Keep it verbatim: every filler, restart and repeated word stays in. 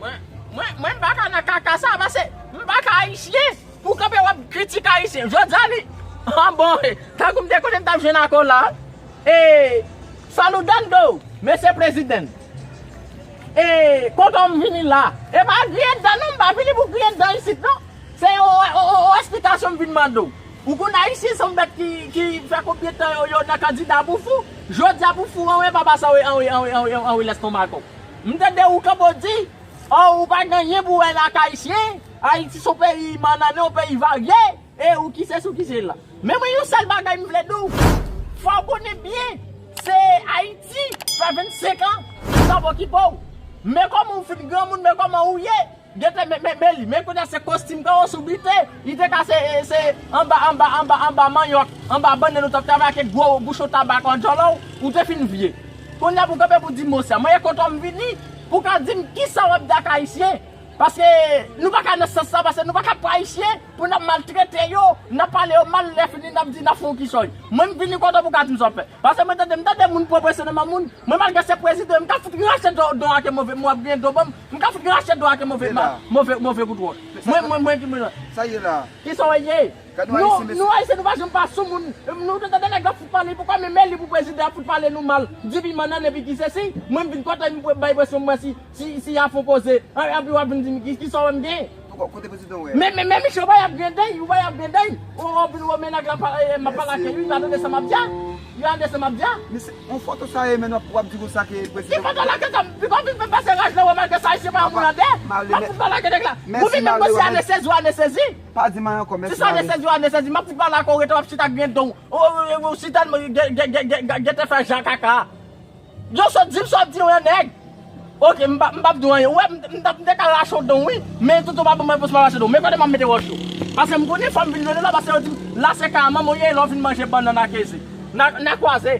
Mwen, mwen m pa ka nan kaka sa, paske m pa ka ayisyen pou kanpe w ap kritike ayisyen. Jodi a li, an bon, tankou m te konnen m t ap jwenn akò la. E, Saludando, mesye prezidan. E, kontan m vini la. E pa griyen dan non, m pa vini pou griyen dan isit non. Se yon, yon, yon, yon esplikasyon m vin mande w. Ou konn ayisyen se yon bèt ki, ki fè konbyen tan yo, yo nan kandida pou fou. Jodi a pou fou anwe papa sa anwe, anwe, anwe, anwe, anwe lèstomak ou. M tande ou kanpe w di, o, ou pa gen anyen pou wè la ak ayisyen. Ayiti se yon peyi mannane, yon peyi varye. E ou ki se sou ki se la. Men mwen yon sèl bagay m vle di w. Fò w konnen byen, se Ayiti fè vennsenk an, sa p okipe w. Men kòman w fin granmoun, men kòman ou ye. Gete, men, men, men li, men kounye a se kostim kawo sou bite, li te ka se, se anba, anba, anba, anba manyòk, anba bannann ou t ap travay ak gwo bouchon tabak an djòlò w, ou te fin vye. Kounye a pou kanpe pou di m, monchè, mwen e kontan m vini, pou ka di m kisa w ap di ak ayisyen. Paske nou pa ka nan sans sa, paske nou pa ka pran ayisyen pou n ap maltrete yo, n ap pale yo mal, lè fini n ap di n ap fè yon kichòy. Mwen m vini kote w pou ka di m sa w ap fè. Paske mwen tande, m tande moun pran presyon nan men moun. Mwen malgre se prezidan, m ka fout rache do, do ak move, mwen ap gen do ban m, m ka fout rache do ak move, ma, move, move kout wòch. Mwen, mwen, mwen ki mwen. Sa ye la? Kisa w ye? Nou, nou ayisyen, nou pa janm pa sou moun. Nou te tande nèg la fout pale, poukwa menm li pou prezidan ap fout pale nou mal? Di pi mannan epi ki sesi, mwen m vin kote m bay presyon mwen si, si, si a fon poze. Anpi w ap vin di m ki, kisa w wè m gen? Poukwa, kote prezidan w wè? Men, men, men Michel, ou pa y ap gen dèy, ou pa y ap gen dèy. Ou, ou vin wè men nèg la pa, e, m ap pale ak li, ou pa tande sa m ap di a? Ou tande sa m ap di a? Men se yon foto sa ye, men w ap, w ap di konsa ke prezidan. Ki foto la ke sa? Piko vin fè pase raj la, wè malgre sa, ayisyen pa yon moun an dèyè. M ap fout pale ak nèg la. Ou vin menm si ane sezi, ou ane sezi. Pa di m anyen ankò, mèsi. Si sa ane sezi, ou ane sezi, m ap fout pale ak ou, rete w ap chita ak grenn don. Ou, ou, ou, ou chita, gen, gen, gen, gen, gen, gen te fè jan kaka. Yo sot di m, sot di w yon nèg. Oke, m pa, m p ap di w anyen. Ou wè, m, m t ap, m te ka rache w don, wi. Men toutan w pa ban m repons, m pa rache don. Men kote m ap mete wòch yo. Paske m konnen fò m vin jwenn ou la, paske yo di m, la se ka manman w ye, lè w vin manje bannann ak ezi. N a, n a kwaze.